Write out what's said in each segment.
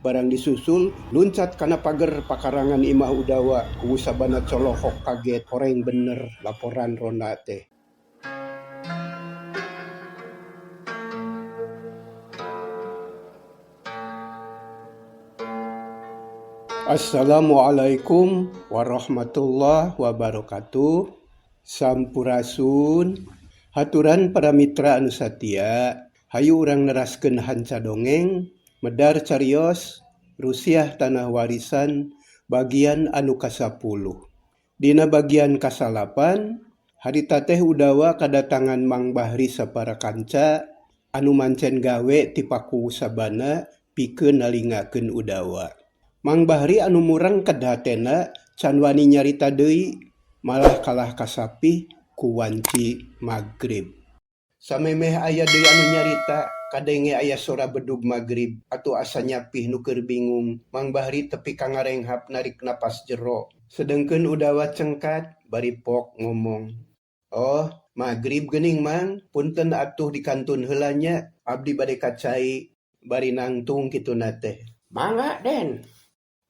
Barang disusul, luncat kana pager pakarangan imah Udawa, kuwu sabana colohok kaget, horeng bener laporan ronda teh. Assalamualaikum warahmatullahi wabarakatuh. Sampurasun. Haturan para mitra anu satia, hayu urang neraskeun hanca dongeng Medar Carios Rusiah Tanah Warisan bagian anu kasapuluh. Dina bagian kasalapan, harita teh Udawa kadatangan Mang Bahri sapara kanca anu mancen gawe ti Pakuwu Sabana pikeun nalingakeun Udawa. Mang Bahri anu murengked hatena can wani nyarita deui, malah kalah kasapih ku wanci magrib. Samemeh aya deui anu nyarita, kadenge aya sora bedug magrib atuh asa nyapih nu keur bingung. Mang Bahri tepi ka ngarenghap narik napas jero. Sedengkeun Udawa cengkat bari pok ngomong. Oh, magrib geuning Mang, punten atuh dikantun heula nya, abdi bade ka cai bari nangtung kituna teh. Mangga, Den.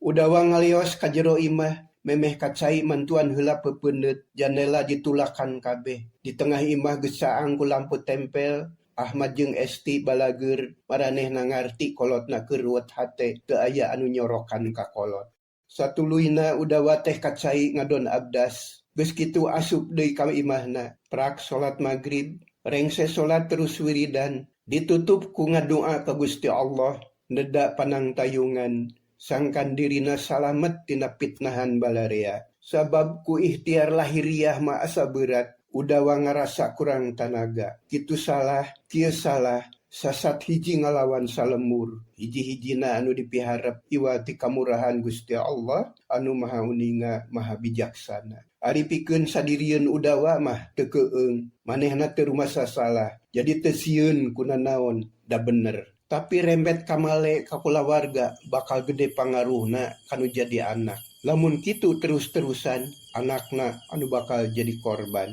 Udawa ngalios ka jero imah, memeh ka cai mantuan heula peupeundeut, jandela ditulakan kabeh. Di tengah imah geus caang ku lampu tempel, Ahmad jeung Esti balageur, maranehna ngarti kolotna keur ruwet hate, teu aya anu nyorokan ka kolot. Satuluyna Udawa teh ka cai ngadon abdas, geus kitu asup deui ka imahna, prak salat magrib, rengse salat terus wiridan, ditutup ku ngadua ka Gusti Allah, neda panangtayungan, sangkan dirina salamet tina pitnahan balarea. Sabab ku ikhtiar lahiriah mah asa beurat, Udawa ngarasa kurang tanaga. Kitu salah, kieu salah, sasat hiji ngalawan salemur. Hiji-hijina anu dipiharep iwal ti kamurahan Gusti Allah anu Maha Uninga Maha Bijaksana. Ari pikeun sadirieun Udawa mah teu keueung, manehna teu rumasa salah, jadi teu sieun ku nanaon, da bener. Tapi rembet kamale ka kulawarga bakal gede pangaruhna ka nu jadi anak. Lamun kitu terus-terusan, anakna anu bakal jadi korban.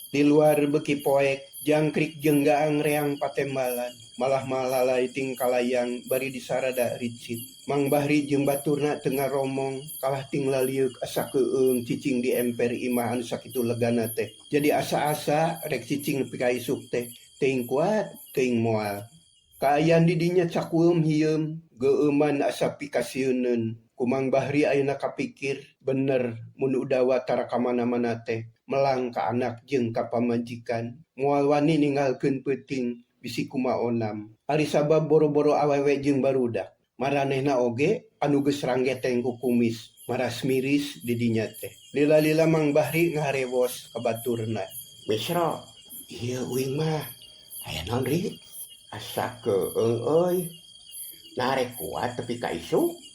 Di luar beuki poek, jangkrik jeung gaang reang patembalan, malah malalai tingkalayang bari disarada ricit. Mang Bahri jeung baturna teu ngaromong, kalah ting lalieuk asa keueung cicing di emper imah anu sakitu legana teh. Jadi asa-asa rek cicing nepi ka isuk teh, teuing kuat, teuing moal. Kaayaan di dinya cakueum hieum, geueuman asa pikasieuneun. Ku Mang Bahri ayeuna kapikir, bener mun Udawa tara ka mana-mana teh, melang ka anak jeung ka pamajikan. Moal wani ninggalkeun peuting, bisi kumaha onam. Ari sabab boro-boro awewe jeung barudak, maranehna oge anu geus ranggeteng ku kumis, maras miris di dinya teh. Lila-lila Mang Bahri ngaharewos ka baturna. Misro, ieu uing mah aya naon ri? Asa keueung euy. Nah rek kuat tepi ka isuk.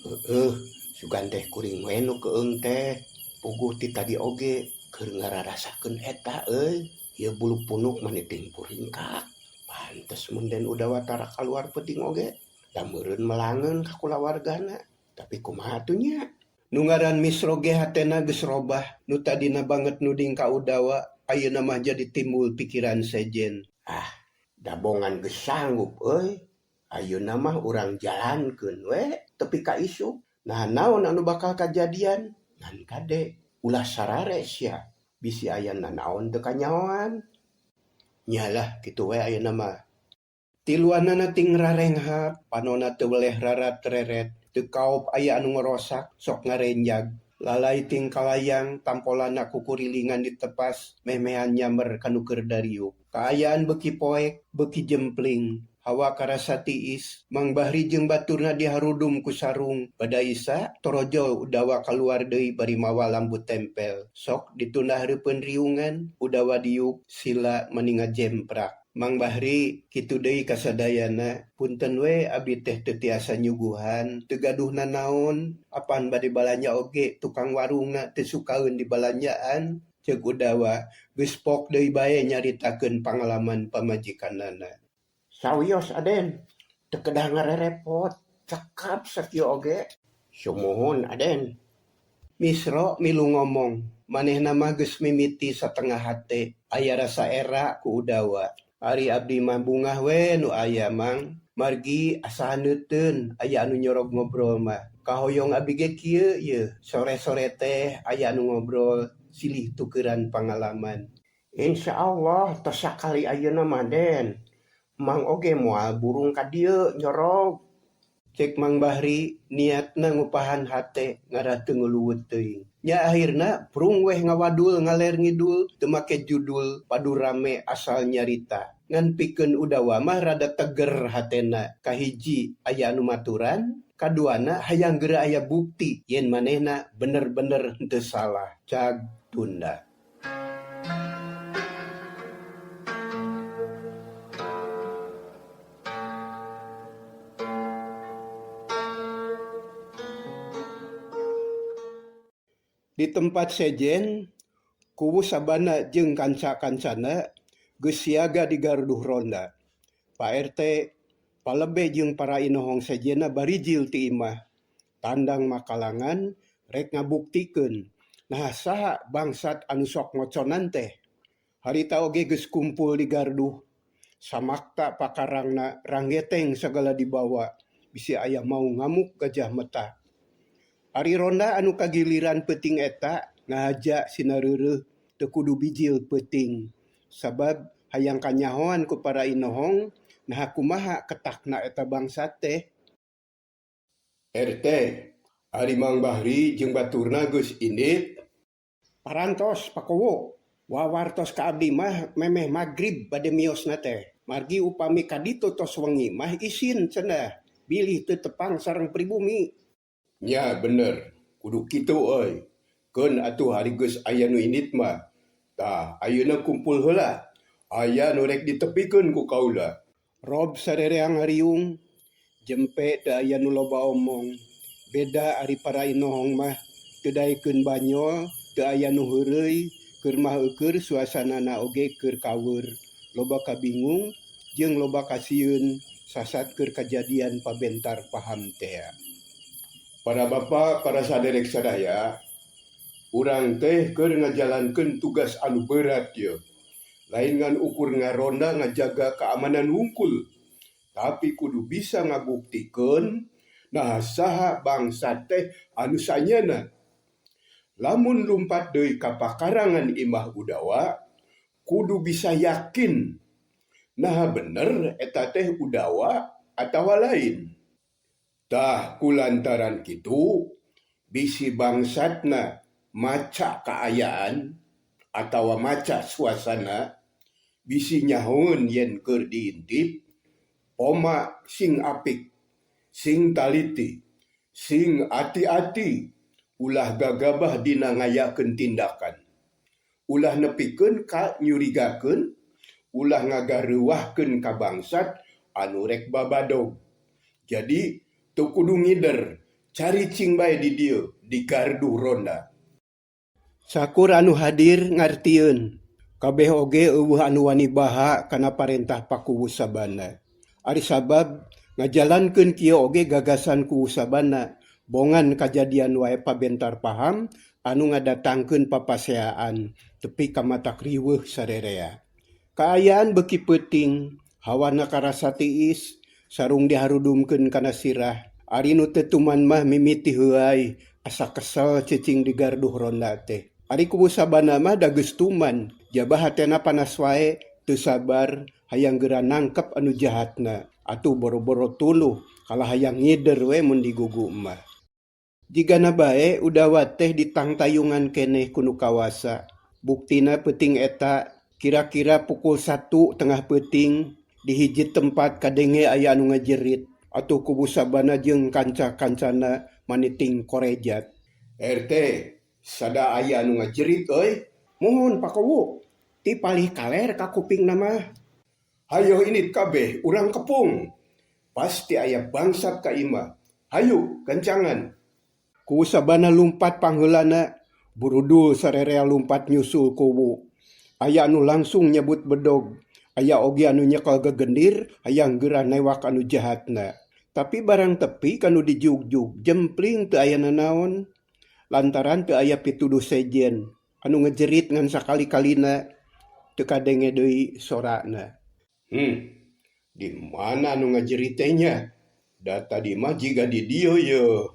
Heueuh, sugan teh kuring we nu keueung teh. Puguh ti tadi oge keur ngararasakeun eta euy. Ieu bulu punuk mani ting puringkak. Pantes mun Den Udawa tara kaluar peuting oge, da meureun melangeun ka kulawargana. Tapi kumaha atuh nya? Nu ngaran Misro ge hatena geus robah, nu tadina banget nuding ka Udawa, ayeuna mah jadi timbul pikiran sejen. Ah, dabongan geus sanggup euy. Ayeuna mah urang jalankeun we tepi ka isuk. Nah naon anu bakal kajadian? Ngan kade ulah sarare sia, bisi aya nanaon teu kanyahoan. Nya lah kitu we ayeuna mah. Tiluanana ting rarenghap, panona teu weleh rarat-reret, teu kaop aya anu ngorosak, sok ngarenjag. Lalai ting kalayang, tampolana kukurilingan ditepas, memehan nyamber ka nu keur dariuk. Kaayaan beuki poek, beuki jempling. Hawa karasa tiis, Mang Bahri jeung baturna diharudum ku sarung. Bada Isa, torojol Udawa kaluar deui bari mawa lampu tempel. Sok ditunda hareupeun riungan, Udawa diuk, sila mani ngajemprak. Mang Bahri, kitu deui kasadayana, punten we abdi teh teu tiasa nyuguhan, teu gaduh nanaon, apan bade balanja oge tukang warungna teu sukaeun dibalanjaan, ceuk Udawa, geus pok deui bae nyaritakeun pangalaman pamajikanana. Sawios Aden, teu kedah ngarerepot, cekap sakieu oge. Sumuhun Aden. Misro milu ngomong, manehna mah geus mimiti satengah hate, aya rasa era ku Udawa. Ari abdi mah bungah we nu aya Mang, margi asa haneuteun aya anu nyorog ngobrol mah. Kahoyong abi ge kieu yeuh, sore-sore teh aya anu ngobrol silih tukeran pangalaman. Insya Allah tos sakali ayeuna mah Den. Mang oge moal burung ka dieu nyorog. Cek Mang Bahri niatna ngupahan hate ngarah teu nguluwut teuing. Nya akhirna prung weh ngawadul ngaler ngidul teu make judul padu rame asal nyarita. Ngan pikeun Udawa mah rada teger hatena. Kahiji aya anu maturan, kaduana hayang geura aya bukti yen manehna bener-bener henteu salah. Cag tunda. Di tempat sejen, Kuwu Sabana jeung kanca-kancana geus siaga di gardu ronda. Pak RT, Palebe jeung para inohong sejenna barijil ti imah. Tandang makalangan rek ngabuktikeun naha saha bangsat anu sok ngoconan teh. Harita oge geus kumpul di garduh. Samakta pakarangna ranggeteng sagala dibawa bisi aya maung ngamuk gajah meta. Ari ronda anu kagiliran peuting eta ngahaja sinareureuh teu kudu bijil peuting sabab hayang kanyahoan ku para inohong naha kumaha ketakna eta bangsat teh. RT, ari Mang Bahri jeung baturna geus indit? Parantos Pakowo, wawartos ka abdi mah memeh magrib bade miosna teh. Margi upami ka ditu tos wengi mah isin cenah bilih teu tepang sareng pribumi. Nya bener, kudu kitu euy. Keun atuh ari geus aya nu indit mah. Tah, ayeuna kumpul heula. Aya nu rek ditepikeun ku kaula. Rob sarereang ngariung, jempe teu aya nu loba omong. Beda ari para inohong mah teu daekeun banyol, teu aya nu heureuy, keur mah eueur suasanana oge keur kaweur. Loba kabingung jeung loba kasieun sasat keur kajadian pabentar paham tea. Para bapak, para saderek sadaya, urang teh keur ngajalankeun tugas anu berat yeuh. Lain ngan ukur ngaronda ngajaga keamanan wungkul, tapi kudu bisa ngabuktikeun naha saha bangsa teh anu sanyana. Lamun lumpat deui ka pakarangan Imah Udawa, kudu bisa yakin naha bener eta teh Udawa atawa lain. Tah kulantaran kitu bisi bangsatna maca kaayaan atawa maca suasana bisi nyahoeun yen keur diintip poma sing apik, sing taliti, sing ati-ati, ulah gagabah dina ngayakeun tindakan. Ulah nepikeun ka nyurigakeun, ulah ngagareuwahkeun ka bangsat anu rek babadog. Jadi teu kudu ngider, caricing bae di dieu di gardu ronda. Sakur anu hadir ngartieun, kabeh oge euweuh anu wani baha kana parentah Pakuwu Sabana. Ari sabab ngajalankeun kieu oge gagasan Kuwu Sabana, bongan kajadian wae pabentar paham anu ngadatangkeun papaseaan tepi ka matak riweuh sarerea. Kaayaan beuki peuting, hawana karasa tiis, sarung diharudumkeun kana sirah. Ari nu teu tuman mah mimiti heuay, asa kesel cicing di garduh ronda teh. Ari Kuwu Sabana mah da geus tuman, jaba hatena panas wae, teu sabar, hayang geura nangkep anu jahatna. Atuh boro-boro tuluh, kalah hayang ngider we mun digugu mah. Jigana bae Udawa teh ditangtayungan keneh ku nu kawasa. Buktina peuting eta kira-kira pukul 1 tengah peuting di hiji tempat kadenge aya anu ngajerit. Atuh Kuwu Sabana jeung kanca-kancana maniting korejat. RT, sada aya anu ngajerit euy. Mohon Pakowu, ti palih kaler ka kupingna mah. Hayo init kabeh urang kepung. Pasti aya bangsat ka imah. Hayu kencangan. Kuwu Sabana lumpat pangheulana, burudul sarerea lumpat nyusul kuwu. Aya anu langsung nyebut bedog, aya oge anu nyekel gegendir, hayang geura newak anu jahatna. Tapi barang tepi kanu dijugjug, jempling teu aya nanaon. Lantaran teu aya pituduh sejen, anu ngejerit ngan sakali-kalina teu kadenge deui sorana. Di mana nu ngajerit teh nya? Da tadi mah jiga di dieu yeuh.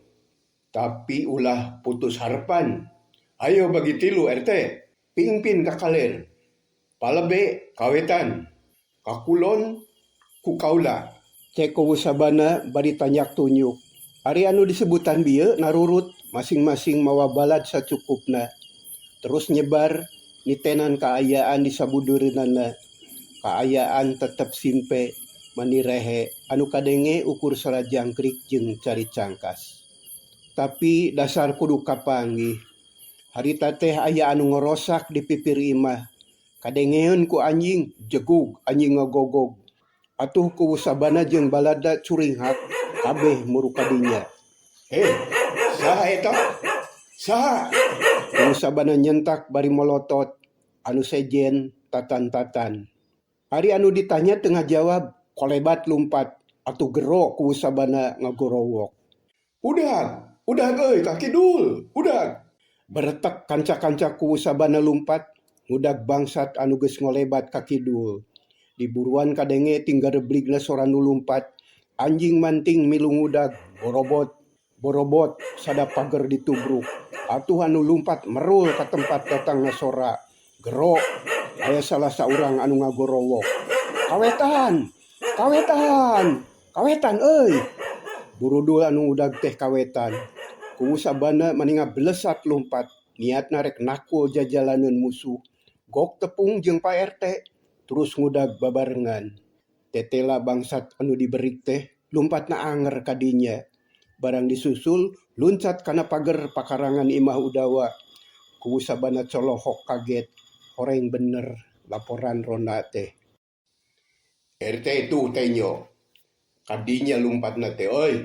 Tapi ulah putus harepan. Ayo bagi tilu RT. Pingpin ka kaler. Palebe ka wetan. Ka kulon ku kaula. Cek Kuwu Sabana bari tanjak tunjuk. Ari anu disebutan bieu narurut masing-masing mawa balad sacukupna. Terus nyebar nitenan kaayaan di sabudureunana. Kaayaan tetep simpe mani rehe anu kadenge ukur sora jangkrik jeung cari cangkas. Tapi dasar kudu kapanggih. Harita teh aya anu ngorosak di pipir imah. Kadengeun ku anjing, jegug anjing ngagogog. Atuh Kuwu Sabana jeung balada curinghak kabeh muru ka dinya. Heh, saha eta? Saha? Kuwu Sabana nyentak bari molotot anu sejen tatan-tatan. Ari anu ditanya teu ngajawab, kolebat lumpat atuh gero Kuwu Sabana ngagorowok. Udag, udag euy ka kidul, udag. Beretek kanca-kanca Kuwu Sabana lumpat, ngudag bangsat anu geus ngolebat ka kidul. Diburuan kadenge tinggal rebligna sora nu lumpat, anjing manting milu ngudag, borobot, borobot sada pager ditubruk. Atuh anu lumpat merul ka tempat datangna sora. Gero, aya salah saurang anu ngagorowok. Kawetan, kawetan, kawetan euy. Burudul anu ngudag teh kawetan. Kuwu Sabana mani ngablesat lumpat, niatna rek nakul jajalaneun musuh. Gok tepung jeung Pak RT. Terus ngudag babarengan. Tetela bangsat anu diberik teh lumpatna anger ka dinya. Barang disusul luncat kana pager pakarangan imah Udawa. Kuwu Sabana colohok kaget. Horeng bener laporan ronda teh. RT itu tenyo. Kadinya lumpatna teh euy.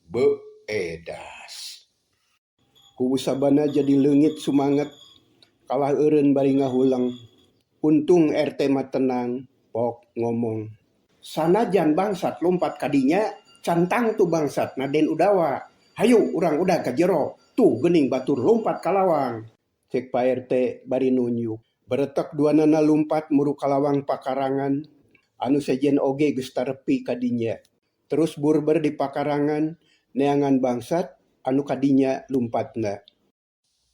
Beedas. Kuwu Sabana jadi leungit sumanget. Kalah eureun bari ngahuleng. Untung RT mah tenang, pok ngomong. Sanajan bangsat lompat kadinya, cantang tu bangsat Naden Udawa. Hayu urang udah ka jero, tuh geuning batur lompat ka lawang. Cek Pak RT bari nunjuk. Beretek duanana lumpat muru ka lawang pakarangan, anu sejen oge geus tarepi kadinya. Terus burber di pakarangan, neangan bangsat anu kadinya lumpatna.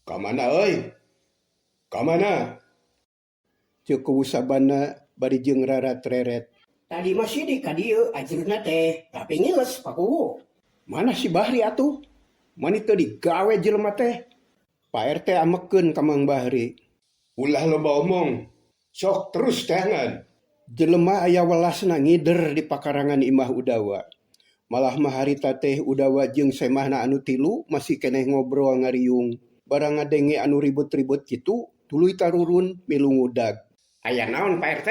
Ka mana euy? Ka mana? Ceuk Kuwu Sabana bari jeung rarat-reret. Tadi mah sidik ka dieu ajruna teh, tapi ngiles Pak Kuwu. Mana si Bahri atuh? Mani teu digawe jelema teh? Pak RT amekeun ka Mang Bahri. Ulah loba omong. Sok terus teangan. Jelema aya welasna ngider di pakarangan imah Udawa. Malah mah harita teh Udawa jeung semahna anu tilu masih keneh ngobrol ngariung. Barang ngadenge anu ribut-ribut kitu, tuluy tarurun milu ngudag. Aya naon Pak RT?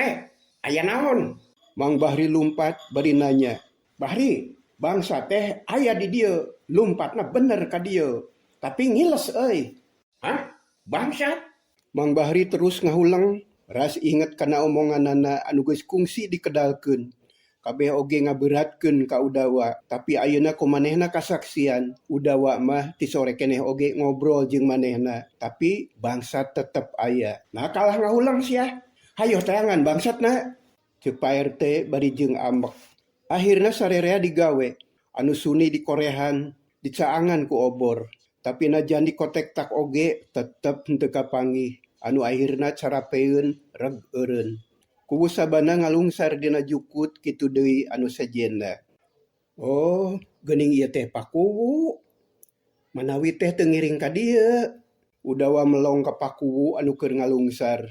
Aya naon? Mang Bahri lumpat bari nanya. Bahri, bangsa teh aya di dieu, lumpatna bener ka dieu. Tapi ngiles euy. Hah? Bangsat? Mang Bahri terus ngahuleng, ras inget kana omonganana anu geus kungsi dikedalkeun. Kabeh oge ngaberatkeun ka Udawa, tapi ayeuna ku manehna kasaksian. Udawa mah ti sore keneh oge ngobrol jeung manehna, tapi bangsat tetep aya. Nah kalah ngahuleng sia. Hayo teangan bangsatna. Ceuk Pak RT bari jeung ambek. Akhirna sarerea digawe, anu suni dikorehan, dicaangan ku obor. Tapi najan dikotek tak oge tetep henteu kapanggih. Anu akhirna carapeun reg eureun. Kuwu Sabana ngalungsar dina jukut kitu deui anu sejenna. Oh, geuning ieu teh Pak Kuwu. Manawi teh teu ngiring ka dieu. Udawa melong ka Pak Kuwu anu keur ngalungsar.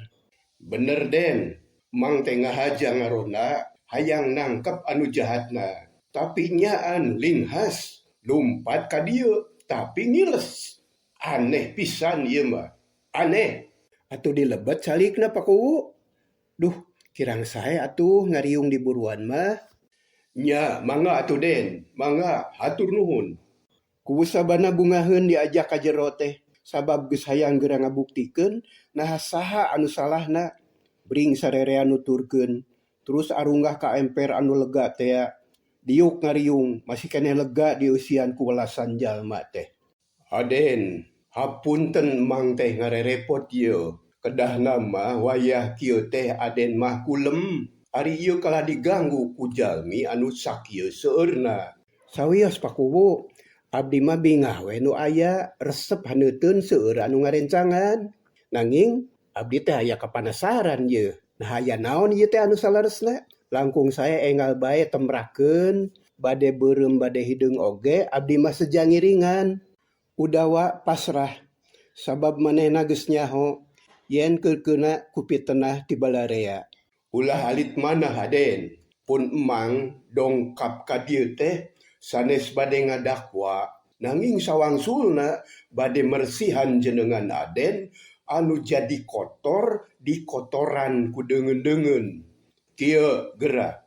Bener Den, Mang teh ngahaja ngaronda hayang nangkep anu jahatna. Tapi nyaan linghas lumpat ka dieu tapi ngiles. Aneh pisan ieu mah. Aneh. Atuh dilebet calikna Pak Kuwu. Duh, kirang sae atuh ngariung di buruan mah. Nya, mangga atuh Den, mangga hatur nuhun. Kuwu Sabana bungaheun diajak ka jero teh, sabab geus hayang geura ngabuktikeun naha saha anu salahna. Bring sarerea nuturkeun, terus arunggah ka emper anu lega tea. Diuk ngariung, masih keneh lega dieusian ku welasan jalma teh. Aden, hapunten Mang teh ngarerepot ieu. Kedahna mah wayah kieu teh Aden mah kulem. Ari ieu kalah diganggu ku jalmi anu sakieu seueurna. Sawios Pak Kuwu, abdi mah bingah we nu aya, resep haneuteun seueur anu ngarencangan. Nanging abdi teh aya kapanasaran yeuh. Nah aya naon ieu teh anu saleresna? Langkung sae enggal bae temrakeun, bade beureum bade hideung oge abdi mah seja ngiringan. Udawa pasrah sabab manehna geus nyaho yen keur keuna ku pitenah ti balarea. Ulah alit manah Aden, pun emang dongkap ka dieu teh sanes bade ngadakwa nanging sawangsulna bade mersihan jenengan Aden anu jadi kotor dikotoran ku deungeun-deungeun. Kieu geura.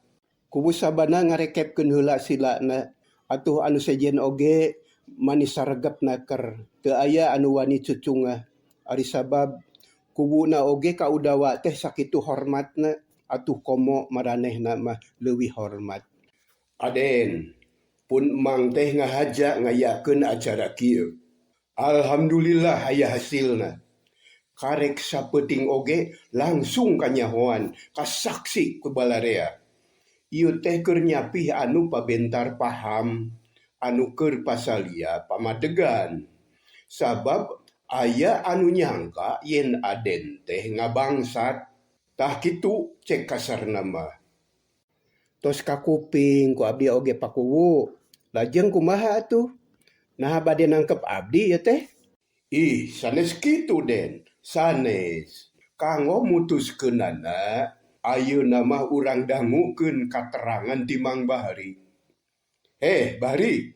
Kuwu Sabana ngarekepkeun heula silana atuh anu sejen oge manis saregep naker teu aya anu wani cucungah ari sabab kuwuna oge ka Udawa teh sakitu hormatna atuh komo maranehna mah leuwih hormat. Aden, pun emang teh ngahaja ngayakeun acara kieu. Alhamdulillah aya hasilna. Karek sapeuting oge langsung kanyahoan kasaksi ku balarea. Ieu teh keur nyapih anu pabentar paham, anu keur pasalia pamadegan. Sabab aya anu nyangka yen Aden teh ngabangsat. Tah kitu cek kasarna mah. Tos kakuping ku abdi oge Pak Kuwu. Lajeng kumaha atuh? Naha bade nangkep abdi ieu teh? Ih, sanes kitu Den. Sanes. Kanggo mutuskeunana, ayeuna mah urang dangukeun katerangan ti Mang Bahri. Bahri,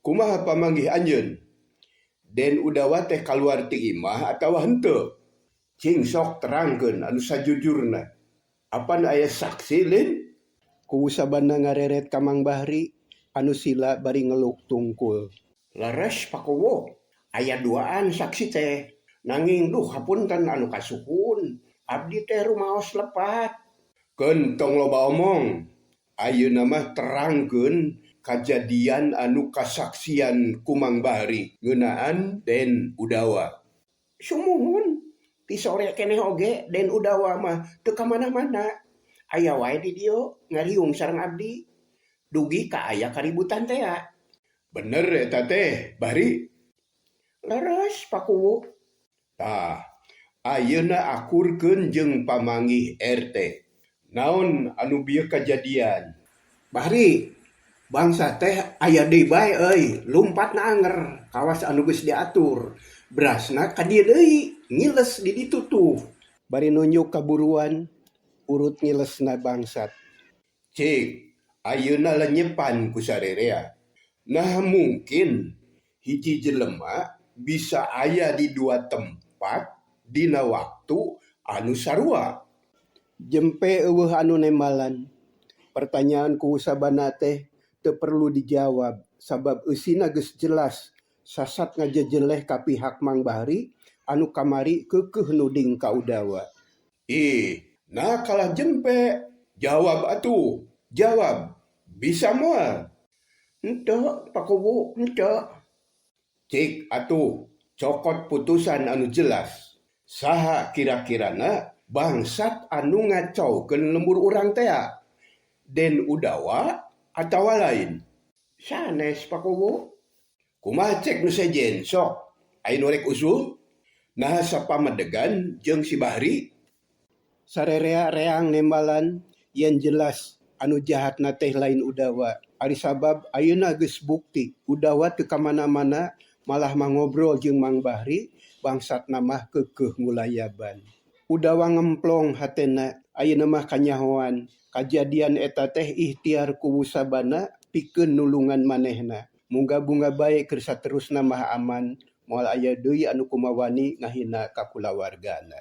kumaha pamanggih anjeun? Den Udawa teh kaluar ti imah atawa henteu? Cing sok terangkeun anu sajujurna. Apan aya saksi lin? Kuwu Sabana ngareret ka Mang Bahri anu sila bari ngeluk tungkul. Leres Pak Kuwu, aya duaan saksi teh. Nanging duh hapunten anu kasuhun, abdi teh rumaos lepat. Keun tong loba omong. Ayeuna mah terangkeun kajadian anu kasaksian ku Mang Bahri ngeunaan Den Udawa. Sumuhun, ti sore keneh oge Den Udawa mah teu ka mana-mana. Aya wae di dieu ngariung sareng abdi. Dugi ka aya kaributan tea. Bener eta teh, Bahri? Leres Pak Kuwu. Tah, ayeuna akurkeun jeung pamanggih RT. Naon anu bieu kajadian? Bahri, bangsa teh aya deui bae euy, lumpatna anger, kawas anu geus diatur. Berasna ka dieu deui, ngiles di ditu tuh. Bari nunjuk kaburuan, urut ngilesna bangsat. Cik, ayeuna lenyepan ku sarerea. Nah mungkin hiji jelema bisa aya di dua tempat dina waktu anu sarua. Jempe eueuh anu nembalan. Pertanyaan ku Sabana teh teu perlu dijawab sabab eusina geus jelas sasat ngajejeleh ka pihak Mang Bahri anu kamari keukeuh nuding ka Udawa. Ih, nah kalah jempe. Jawab atuh, jawab. Bisa moal? Henteu, Pak Kuwu, henteu. Cik atuh, cokot putusan anu jelas. Saha kira-kirana bangsat anu ngacaukeun lembur urang tea? Den Udawa atawa lain? Sanes Pak Kuwu. Kumaha cek nu sejen sok? Aya nu rek usul? Naha sapamadegan jeung si Bahri? Sarerea reang nembalan yen jelas anu jahatna teh lain Udawa. Ari sabab ayeuna geus bukti Udawa teu ka mana-mana malah mangobrol jeung Mang Bahri, bangsatna mah keukeuh ngulayaban. Udawa ngemplong hatena ayeuna mah kanyahoan. Kajadian eta teh ikhtiar kuwu Sabana pikeun nulungan manehna. Mungga-bunga bae keur saterusna mah aman, moal aya deui anu kumawani ngahina ka kulawargana.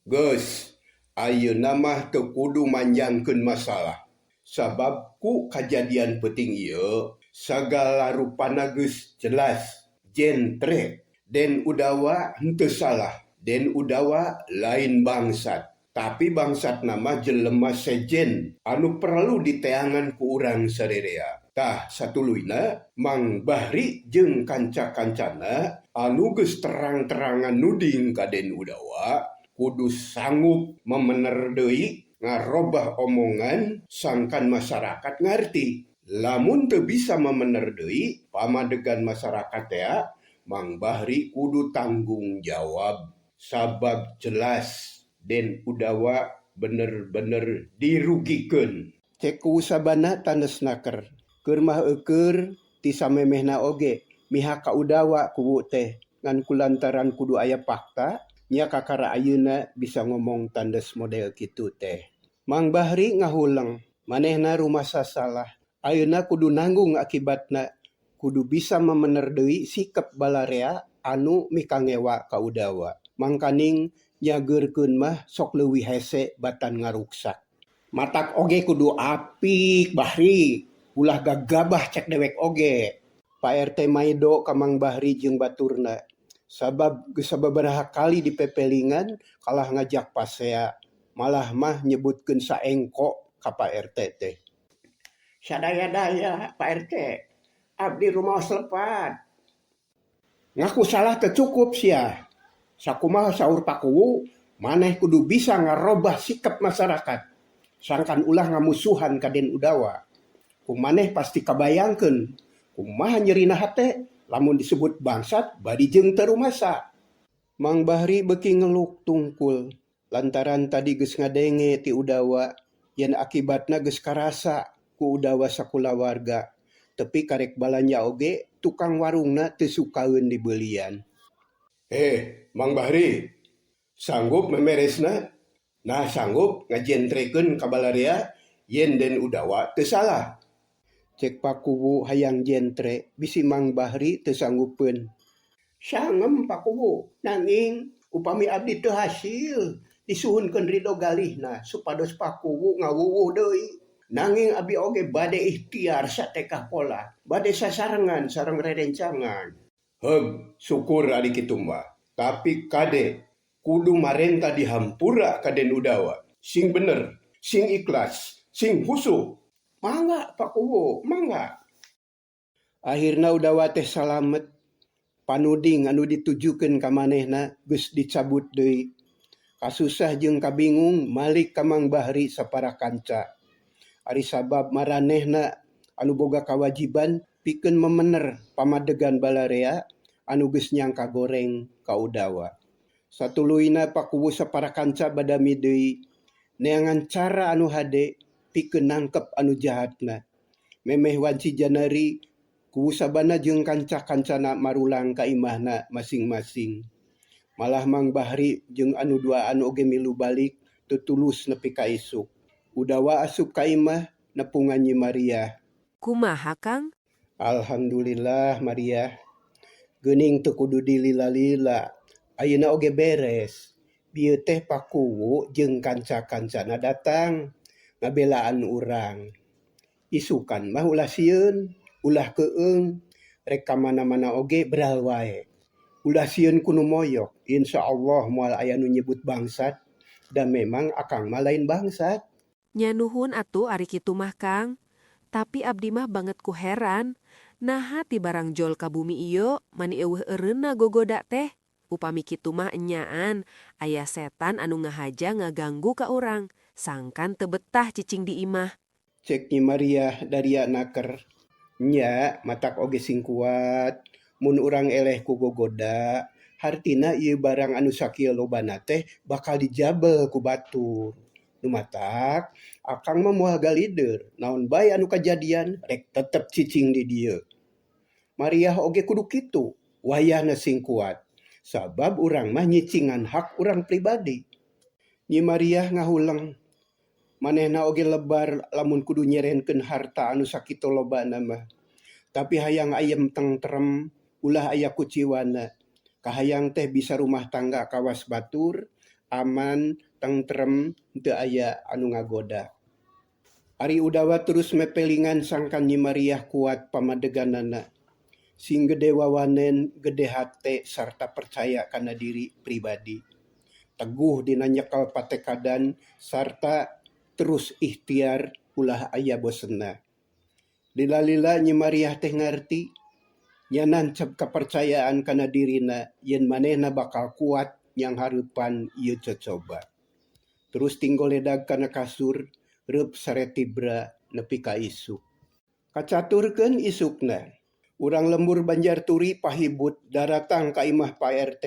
Geus, ayeuna mah teu kudu manjangkeun masalah. Sabab ku kajadian peuting ieu sagala rupana geus jelas jentre. Den Udawa henteu salah, Den Udawa lain bangsat. Tapi bangsatna mah jelema sejen anu perlu diteangan ku urang sarerea. Tah satuluyna Mang Bahri jeung kanca-kancana anu geus terang-terangan nuding ka Den Udawa kudu sanggup memener deui Ngarobah omongan sangkan masyarakat ngarti. Lamun teu bisa mamener deui pamadegan masyarakat tea, Mang Bahri kudu tanggung jawab sabab jelas Den Udawa bener-bener dirugikeun. Cek Kuwu Sabana tandes naker. Keur mah eukeur ti samemehna oge mihak ka Udawa kuwu teh ngan kulantaran kudu aya fakta nya kakara ayeuna bisa ngomong tandes model kitu teh. Mang Bahri ngahuleng, manehna rumasa salah, ayeuna kudu nanggung akibatna, kudu bisa mamener deui sikep balarea anu mikangewa ka Udawa. Mangkaning nyageurkeun mah sok leuwih hese batan ngaruksak. Matak oge kudu apik Bahri, ulah gagabah cek dewek oge. Pak RT maido ka Mang Bahri jeung baturna. Sabab geus sababaraha kali dipepelingan kalah ngajak pasea, malah mah nyebutkeun saengko ka Pak RT teh. Sadaya-daya Pak RT, abdi rumaos lepat. Ngaku salah teu cukup sia. Sakumaha saur Pakuwu, maneh kudu bisa ngarobah sikep masyarakat. Sangkan ulah ngamusuhan ka Den Udawa. Ku maneh pasti kabayangkeun kumaha nyerina hate lamun disebut bangsat bari jeung teu rumasa. Mang Bahri beuki ngeluk tungkul lantaran tadi geus ngadenge ti Udawa yen akibatna geus karasa ku Udawa sakulawarga. Tepi karek balanja oge tukang warungna teu sukaeun dibeulian. Eh, Mang Bahri, sanggup memeresna? Nah sanggup ngajentrekeun ka balarea yen Den Udawa teu salah. Cek Pakuwu hayang jentre bisi Mang Bahri teu sanggupeun. Sangem Pakuwu, nanging upami abdi teu hasil disuhunkeun ridho galihna supados Pakuwu ngawuwuh deui. Nanging abdi oge bade ikhtiar satekah pola, bade sasarengan sareng rerencangan. Heug, syukur ari kitu mah. Tapi kade kudu marenta dihampura ka Den Udawa. Sing bener, sing ikhlas, sing husu. Mangga Pak Kuwu, mangga. Akhirna Udawa teh salamet. Panuding anu ditujukeun ka manehna geus dicabut deui. Kasusah jeung kabingung malik ka Mang Bahri sapara kanca. Ari sabab maranehna anu boga kawajiban pikeun memener pamadegan balarea anu geus nyangka goreng ka Udawa. Satuluyna Pakuwu sapara kanca badami deui neangan cara anu hade pikeun nangkep anu jahatna. Memeh wanci janari Kuwu Sabana jeung kanca-kancana marulang ka imahna masing-masing. Malah Mang Bahri jeung anu duaan oge milu balik teu tulus nepi ka isuk. Udawa asup ka imah nepungan Nyi Maria. Kumaha, Kang? Alhamdulillah Maria. Geuning teu kudu dilila-lila. Ayeuna oge beres. Bieu teh Pakuwu jeung kanca-kancana datang ngabelaan urang. Isukan mah ulah sieun, ulah keueung, rek ka mana-mana oge beral wae. Ulah sieun ku nu moyok, insyaallah moal aya nu nyebut bangsat. Da memang akang mah lain bangsat. Nya nuhun atuh ari kitu mah, Kang. Tapi abdi mah banget ku heran. Naha ti barangjol ka bumi ieu mani euweuh eureunna gogoda teh. Upami kitu mah enyaan, aya setan anu ngahaja ngaganggu ka urang. Sangkan teu betah cicing di imah. Cek Nyi Maria daria naker. Nya matak oge sing kuat. Mun urang eleh ku gogoda, hartina ieu barang anu sakieu lobana teh bakal dijabel ku batur. Nu matak, akang mah moal galider, naon bae anu kajadian rek tetep cicing di dieu. Mariah oge kudu kitu, wayahna sing kuat. Sabab urang mah nyicingan hak urang pribadi. Nyi Mariah ngahuleng. Manehna oge lebar lamun kudu nyerenkeun harta anu sakitu lobana mah. Tapi hayang ayem tengtrem, ulah aya kuciwana. Kahayang teh bisa rumah tangga kawas batur, aman, tengtrem, teu aya anu ngagoda. Ari Udawa terus mepelingan sangkan Nyi Mariah kuat pamadeganana. Sing gede wawanen, gede hate sarta percaya kana diri pribadi. Teguh dina nyekel patekadan sarta terus ikhtiar ulah aya bosenna. Lila-lila Nyi Mariah teh ngarti, nya nancep kapercayaan kana dirina yen manehna bakal kuat nyanghareupan ieu cocoba. Terus tinggoledag kana kasur, reup sare tibra nepi ka isuk. Kacaturkeun isukna, urang lembur Banjar Turi pahibut daratang ka imah Pak RT.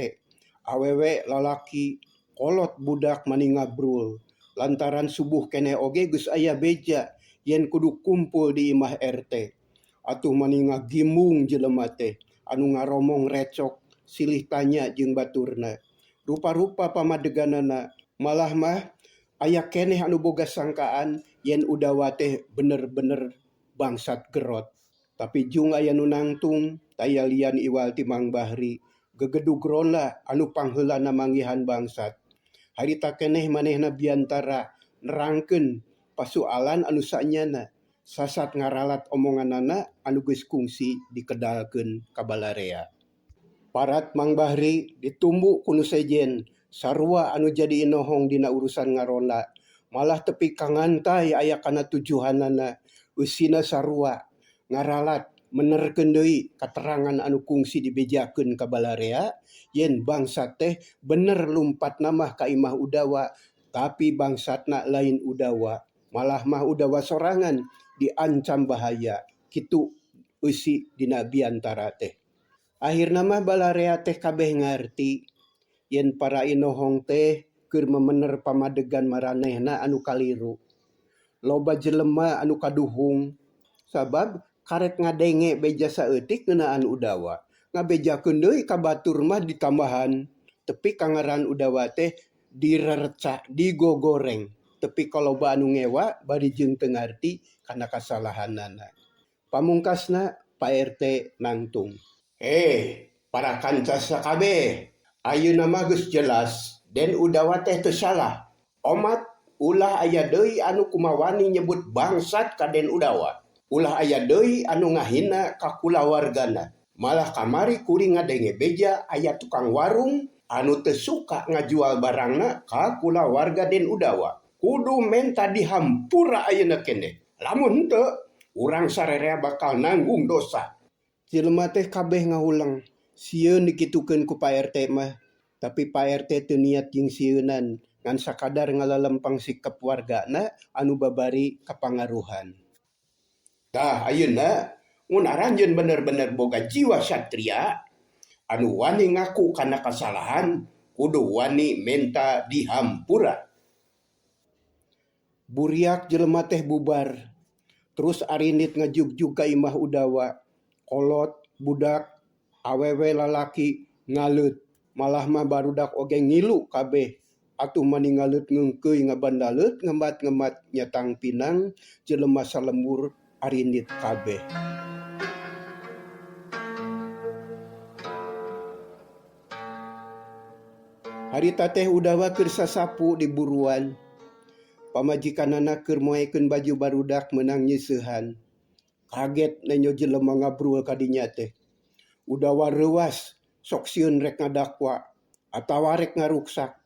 Awewe, lalaki, kolot budak mani ngabrul lantaran subuh keneh oge geus aya beja yen kudu kumpul di imah RT. Atuh mani ngagimbung jelema teh, anu ngaromong recok silih tanya jeung baturna. Rupa-rupa pamadeganana, malah mah aya keneh anu boga sangkaan yen Udawa teh bener-bener bangsat gerot. Tapi jung aya nu nangtung, taya lian iwal ti Mang Bahri, gegedug ronda anu pangheulana manggihan bangsat. Harita keneh manehna biantara nerangkeun pasualan anu sanyana, sasat ngaralat omonganana anu geus kungsi dikedalkeun ka balarea. Parat Mang Bahri ditumbu ku nu sejen, sarua anu jadi inohong dina urusan ngaronda, malah tepi ka ngantay aya kana tujuhanana, eusina sarua ngaralat menerkeun deui katerangan anu kungsi dibejakeun ka balarea yen bangsat teh bener lumpatna mah ka imah Udawa, tapi bangsatna lain Udawa, malah mah Udawa sorangan diancam bahaya, kitu eusi dina biantara teh. Akhirna mah balarea teh kabeh ngarti yen para inohong teh keur memener pamadegan maranehna anu kaliru. Loba jelema anu kaduhung sabab karek ngadenge beja saeutik ngeunaan Udawa. Ngabejakeun deui ka batur mah ditambahan, tepi ka ngaran Udawa teh direreca, digogoreng. Tepi ka loba anu ngewa bari jeung teu ngarti kana kasalahanana. Pamungkasna Pak RT nangtung. Eh, para kanca sakabeh, ayeuna mah geus jelas Den Udawa teh teu salah. Omat ulah aya deui anu kumawani nyebut bangsat ka Den Udawa. Ulah aya deui anu ngahina ka kulawargana. Malah kamari kuring ngadenge beja aya tukang warung anu teu suka ngajual barangna ka kulawarga Den Udawa. Kudu menta dihampura ayeuna keneh. Lamun henteu, urang sarerea bakal nanggung dosa. Jelema teh kabeh ngahuleng, sieun dikitukeun ku Pak RT mah. Tapi Pak RT teu niat jeung sieunan, ngan sakadar ngalalempang sikep wargana anu babari kapangaruhan. Tah ayeuna mun aranjeun bener-bener boga jiwa satria anu wani ngaku kana kasalahan, kudu wani menta dihampura. Buriak jelema teh bubar, terus arindit ngajugjug ka imah Udawa. Kolot, budak, awewe lalaki ngaleut, malah mah barudak oge ngilu kabeh. Atuh mani ngaleut ngeungkeuy ngabandaleut ngemat-ngemat nyatang pinang jelema salembur arindit kabeh. Harita teh Udawa keur sasapu di buruan. Pamajikanana keur moekeun baju barudak meunang nyeuseuhan. Kaget nenjo jelema ngabrul ka dinya teh. Udawa reuwas, sok sieun rek ngadakwa atawa rek ngaruksak.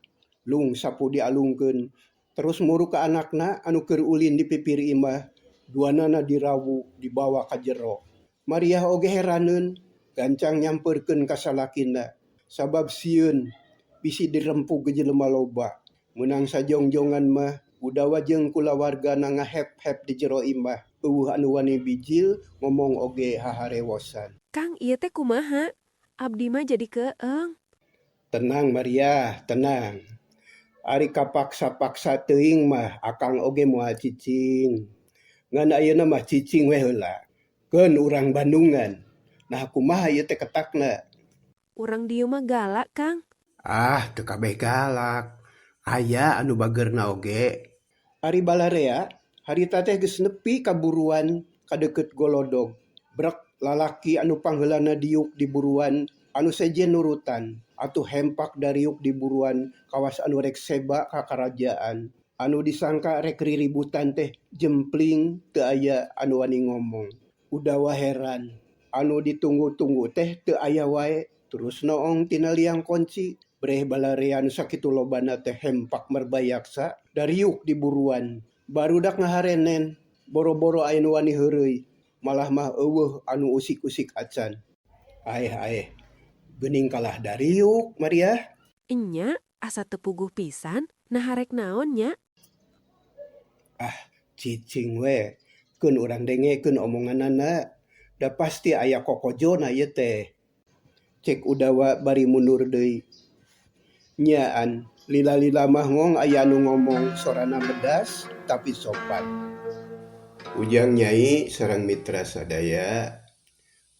Lung sapu dialungkeun, terus muru ka anakna anu keur ulin di pipir imah, duanana dirawu dibawa ka jero. Maria oge heraneun, gancang nyampeurkeun ka salakina, sabab sieun bisi dirempug jelema loba. Meunang sajongjongan mah Udawa jeung kulawargana ngahep-hep di jero imah, euweuh anu wani bijil ngomong oge haharewosan. Kang, ieu teh kumaha? Abdi mah jadi keeng. Tenang Maria, tenang. Ari kapaksa-paksa teuing mah akang oge moal cicing. Ngan ayeuna mah cicing we heula. Keun urang Bandungan. Nah kumaha ieu teh ketakna? Urang dieu mah galak, Kang. Ah, teu kabeh galak. Aya anu bageurna oge. Ari balarea, harita teh geus nepi ka buruan ka deukeut golodog. Brek lalaki anu pangheulana diuk di buruan anu sejen nurutan, atuh hempak dariuk di buruan kawas anu rek seba ka karajaan. Anu disangka rek riributan teh jempling teu aya anu wani ngomong. Udawa heran, anu ditunggu-tunggu teh teu aya wae, terus noong tina liang kunci. Breh balarea anu sakitu lobana teh hempak merbayaksa dariuk di buruan. Barudak ngaharenen, boro-boro aya nu wani heureuy, malah mah euweuh anu usik-usik acan. Aeh aeh, geuning kalah dariuk Maria. Enya, asa teu puguh pisan, Naha rek naon nya? Ah, cicing we. Keun urang dengekeun omonganana. Da pasti aya kokojona ieu teh. Cek Udawa bari mundur deui. Nyaan, lila-lila mah ngong aya nu ngomong sorana medas tapi sopan. Ujang Nyai sareng mitra sadaya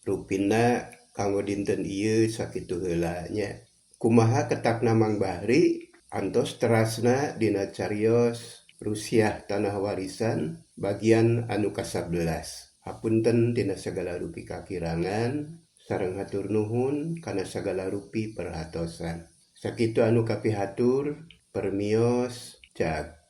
rupina kanggo dinten ieu sakitu heula nya. Kumaha ketakna Mang Bahri antos terasna dina carios Rusiah Tanah Warisan bagian anu ka-11. Hapunten tina sagala rupi kakirangan sareng hatur nuhun kana sagala rupi perhatosan. Sakitu anu kapihatur, permios, cag.